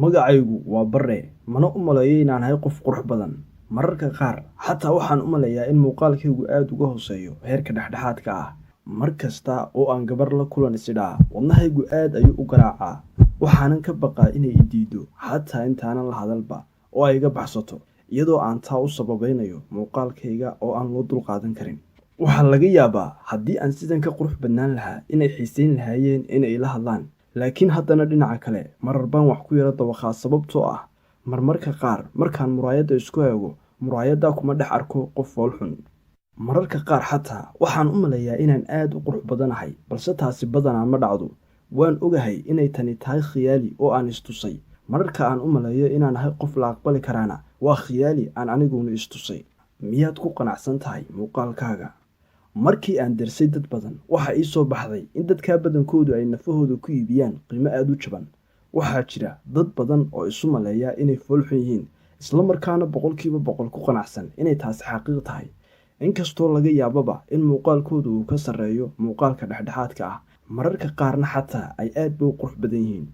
Magacaygu waa Barre, mana u maleeyo inaan ahay qof qurux badan. Mararka qaar, xataa waxaan u maleeyaa in muuqaalkaygu aad uga hooseeyo heerka dhexdhexaadka ah. Mar kasta oo aan gabar la kulan is idhaa, wadnahaygu aad ayuu u garaacaa. Waxaanan ka baqaa inay i diiddo xataa intaanan la hadalba oo ay iga baxsato, iyadoo aan taa u sababaynayo muuqaalkayga oo aan loo dulqaadan karin. Waxaa laga yaabaa haddii aan sidan ka qurux badnaan lahaa inay xiisayn lahaayeen inay ila hadlaan. Laakiin haddana dhinaca kale, marar baan wax ku yara dawakhaa, sababtoo ah marmarka qaar markaan muraayadda isku eego, muraayadda kuma dhex arko qof fool xun. Mararka qaar xataa waxaan u maleeyaa inaan aad u qurux badanahay, balse taasi badanaa ma dhacdo. Waan ogahay inay tani tahay khiyaali oo aan is tusay. Mararka aan u maleeyo inaan ahay qof la aqbali karaana waa khiyaali aan aniguna is tusay. Miyaad ku qanacsan tahay muuqaalkaaga? Markii aan darsay dad badan, waxa ii soo baxday in dadka badankoodu ay nafahooda ku iibiyaan qiimo aad u jaban. Waxaa jira dad badan oo isu maleeya inay fool xun yihiin, isla markaana 100% ku qanacsan inay taasi xaqiiq tahay. Inkastoo laga yaababa in muuqaalkoodu uu ka sarreeyo muuqaalka dhexdhexaadka ah, mararka qaarna xataa ay aad ba u qurux badan yihiin.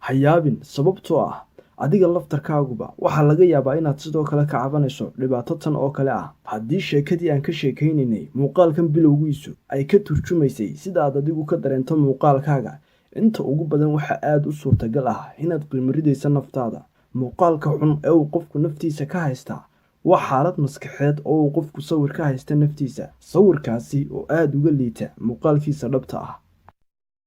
Ha yaabin, sababtoo ah adiga laftarkaaguba waxaa laga yaabaa inaad sidoo kale ka cabanayso dhibaato tan oo kale ah. Haddii sheekadii aan ka sheekaynaynay muuqaalkan bilowgiisu ay ka turjumaysay sida aad adigu ka dareento muuqaalkaaga, inta ugu badan waxaa aad u suurtagal ah inaad qiimo ridayso naftaada. Muuqaalka xun ee uu qofku naftiisa ka haystaa waa xaalad maskaxeed oo uu qofku sawir ka haysta naftiisa, sawirkaasi oo aad uga liita muuqaalkiisa dhabta ah.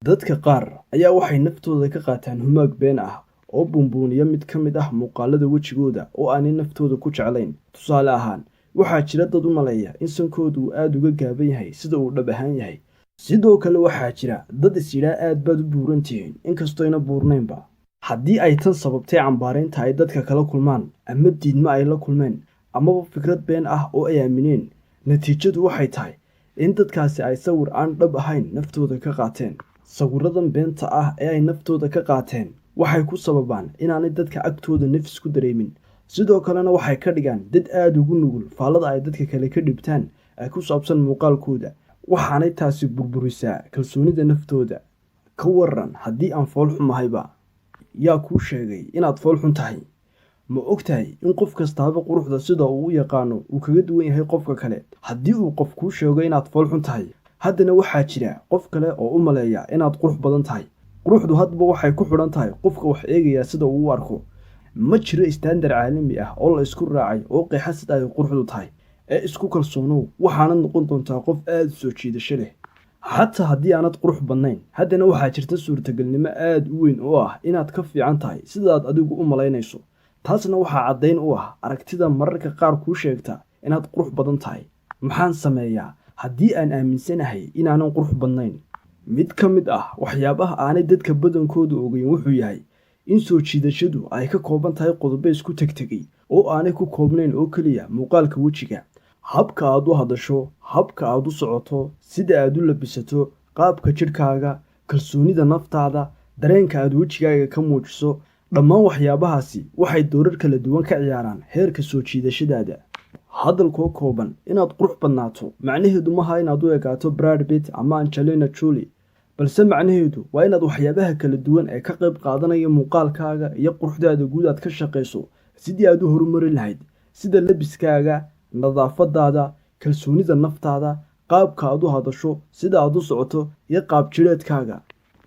Dadka qaar ayaa waxay naftooda ka qaataan humaag been ah oo buunbuuniya mid ka mid ah muuqaalada wejigooda oo aanay naftooda ku jeclayn. Tusaale ahaan, waxaa jira dad u maleeya in sankoodu uu aad uga gaaban yahay sida uu dhab ahaan yahay. Sidoo kale waxaa jira dad is yidhaa aad baad u buuran tihiin, inkastoyna buurnaynba. Haddii ay tan sababtay cambaaraynta ay dadka kala kulmaan ama diidmo ay la kulmeen amaba fikrad been ah oo ay aamineen, natiijadu waxay tahay in dadkaasi ay sawir aan dhab ahayn naftooda ka qaateen. Sawiradan beenta ah ee ay naftooda ka qaateen waxay ku sababaan inaanay dadka agtooda nafis ku dareemin. Sidoo kalena waxay ka dhigaan dad aada ugu nugul faallada ay dadka kale ka dhibtaan ee ku saabsan muuqaalkooda, waxaanay taasi burburisaa kalsoonida naftooda. Ka waran haddii aan fool xumahayba? Yaa kuu sheegay inaad fool xun tahay? Ma og tahay in qof kastaaba quruxda sida uu u yaqaano uu kaga duwan yahay qofka kale? Haddii uu qof kuu sheego inaad fool xun tahay, haddana waxaa jira qof kale oo u maleeya inaad qurux badan tahay. Quruxdu hadba waxay ku xidhan tahay qofka wax eegayaa sida uu u arko. Ma jiro istaandar caalami ah oo la isku raacay oo qeexa sida ay quruxdu tahay. Ee isku kalsoonow, waxaanad noqon doontaa qof aada u soo jiidasho leh. Xataa haddii aanad qurux badnayn, haddana waxaa jirta suurtagelnimo aada u weyn oo ah inaad ka fiican tahay sidaad adigu u malaynayso. Taasna waxaa caddayn u ah aragtida mararka qaar kuu sheegta inaad qurux badan tahay. Maxaan sameeyaa haddii aan aaminsanahay inaanan qurux badnayn? Mid ka mid ah waxyaabaha aanay dadka badankoodu ogeyn wuxuu yahay in soo jiidashadu ay ka kooban tahay qodobo isku tegtegay oo aanay ku koobnayn oo keliya muuqaalka wejiga. Habka aad u hadasho, habka aad u socoto, sida aad u labisato, qaabka jidhkaaga, kalsoonida naftaada, dareenka aad wejigaaga ka muujiso, dhammaan waxyaabahaasi waxay doorar kala duwan ka ciyaaraan heerka soo jiidashadaada. Hadalkoo kooban, inaad qurux badnaato macnaheedu maha inaad u ekaato Brad Pitt ama Angelina Jolie, balse macnaheedu waa inaad waxyaabaha kala duwan ee ka qayb qaadanaya muuqaalkaaga iyo quruxdaada guud aad ka shaqayso sidii aad u horumarin lahayd, sida labiskaaga, nadaafadaada, kalsoonida naftaada, qaabka aad u hadasho, sida aad u socoto iyo qaab jidheedkaaga.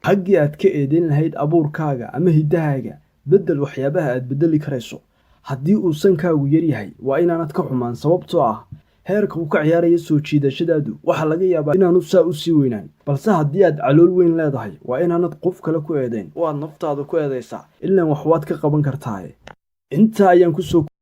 Xaggii aad ka eedeyn lahayd abuurkaaga ama hiddahaaga, beddel waxyaabaha aad beddeli karayso. Haddii uu sankaagu yaryahay, waa inaanad ka xumaan, sababtoo ah heerka uu ka ciyaaraya soo jiidashadaadu waxaa laga yaabaa inaanu saa u sii weynaan. Balse haddii aad calool weyn leedahay, waa inaanad qof kale ku eedayn oo aad naftaada ku eedaysaa, ilaan wax waad ka qaban kartaaye. Intaa ayaan kusoo